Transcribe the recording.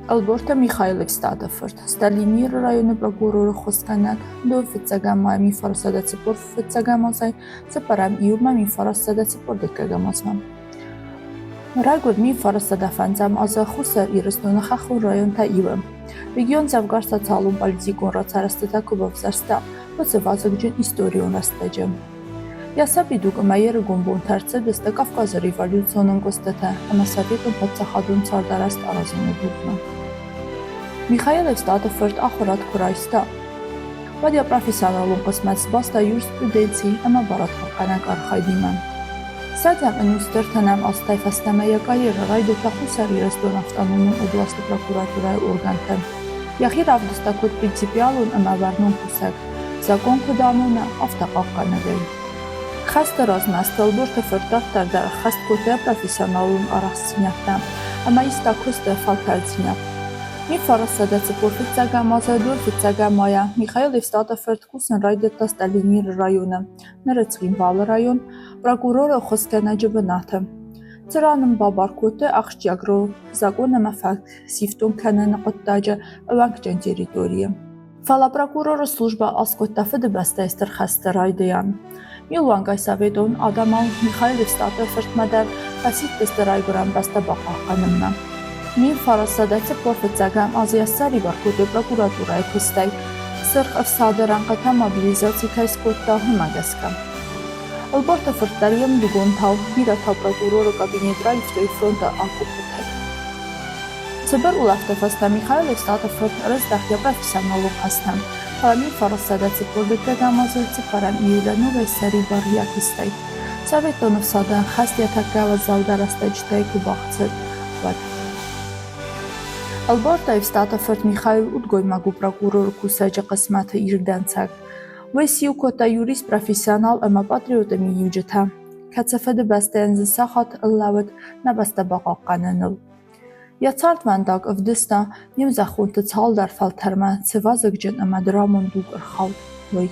Ӕлборты Михаил Евстаты фырт, Сталиниры районы прокуроры ххуысгӕнӕг, дыууӕ фыццӕгӕм майы 1945 азӕй цыппӕрӕм июлмӕ 1942 азмӕ. Райгуырд 1905 азы Хуссар Ирыстоны хӕххон районтӕй иуы. Регион дзӕвгар социалон-политикон рацарӕзтытӕ куы бавзӕрста, уыцы вазыгджын историон рӕстӕджы. Йӕ сабидуг ӕмӕ йе рыгон бонтӕ ӕрцыдысты Кавказы революцион ӕнкъуыстытӕ ӕмӕ советон паддзахадон цардарӕзт аразыны дугмӕ. Михаил Евстаты фырт ахуырад куы райста, уӕд йӕ профессионалон хъысмӕт сбаста юриспруденци ӕмӕ барадхъахъхъӕнӕг архайдимӕ. Ссӕдзӕм ӕнусты ӕртынӕм азтӕй фӕстӕмӕ йӕ карьерӕ райдыдта Хуссар Ирыстоны автономон областы прокуратурӕйы органты. Йӕхи равдыста куыд принципиалон ӕмӕ бӕрнон кусӕг, закъон куыд амоны, афтӕ хъахъхъӕнӕгӕй. Хӕсты размӕ Столборты фырт дарддӕр дӕр ӕххӕст кодта профессионалон арӕхстдзинӕдтӕ ӕмӕ иста куысты фӕлтӕрддзинад. 1945 азы 25 майӕ Михаил Евстаты фырт кусын райдыдта Сталиниры районы, ныры Цхинвалы район, прокуроры ӕххуысгӕнӕджы бынаты. Цыран ын бабар кодтой ахсджиаг роль закъон ӕмӕ фӕтк сифтонг кӕныны хъуыддаджы ӕууӕнкджын территорийы. Фӕлӕ прокуроры службӕ аскъуыдта Фыдыбӕстӕйы Стыр хӕсты райдайӕн. Милуангай советон адӕмау Михаил Евстаты фыртмӕ дӕр фӕсидтысты райгуырӕн бӕстӕ бахъахъхъӕнынмӕ. 1945 азы йӕ ссӕрибар кодтой прокуратурӕйы куыстӕй, Сырх Ӕфсады рӕнхъытӕ мобилизаци кӕй скодта, уымӕ гӕсгӕ. Ӕлборты фырт дӕр йе мдугонтау бирӕтау прокуроры кабинет раивтой фронты акъоппытӕй. Цыбыр улӕфты фӕстӕ Михаил Евстатов фырт ӕрыздӕхт йӕ профессионалон хӕстӕм, фӕлӕ 1945 азы цыппӕрӕм июлы ногӕй ссӕрибар йӕ куыстӕй. Советон ӕфсадӕн хӕст йӕ тӕккӕ уӕззаудӕр рӕстӕджытӕй куы бахъцыд, уӕд. Ӕлборты Евстаты фырт Михаил удгоймаг у прокуроры кусӕджы хъысмӕты ирд дӕнцӕг. Уый сиу кодта юрист-профессионал ӕмӕ патриоты миниуджытӕ, кӕцы Фыдыбӕстӕйӕн зын сахат ӕрлӕууыд нӕ бӕстӕ бахъахъхъӕныныл. Йӕ цардвӕндаг ӕвдыста, не мзӕххонты цалдӕр фӕлтӕрмӕ цы вазыгджын ӕмӕ драмон дуг ӕрхауд, уый.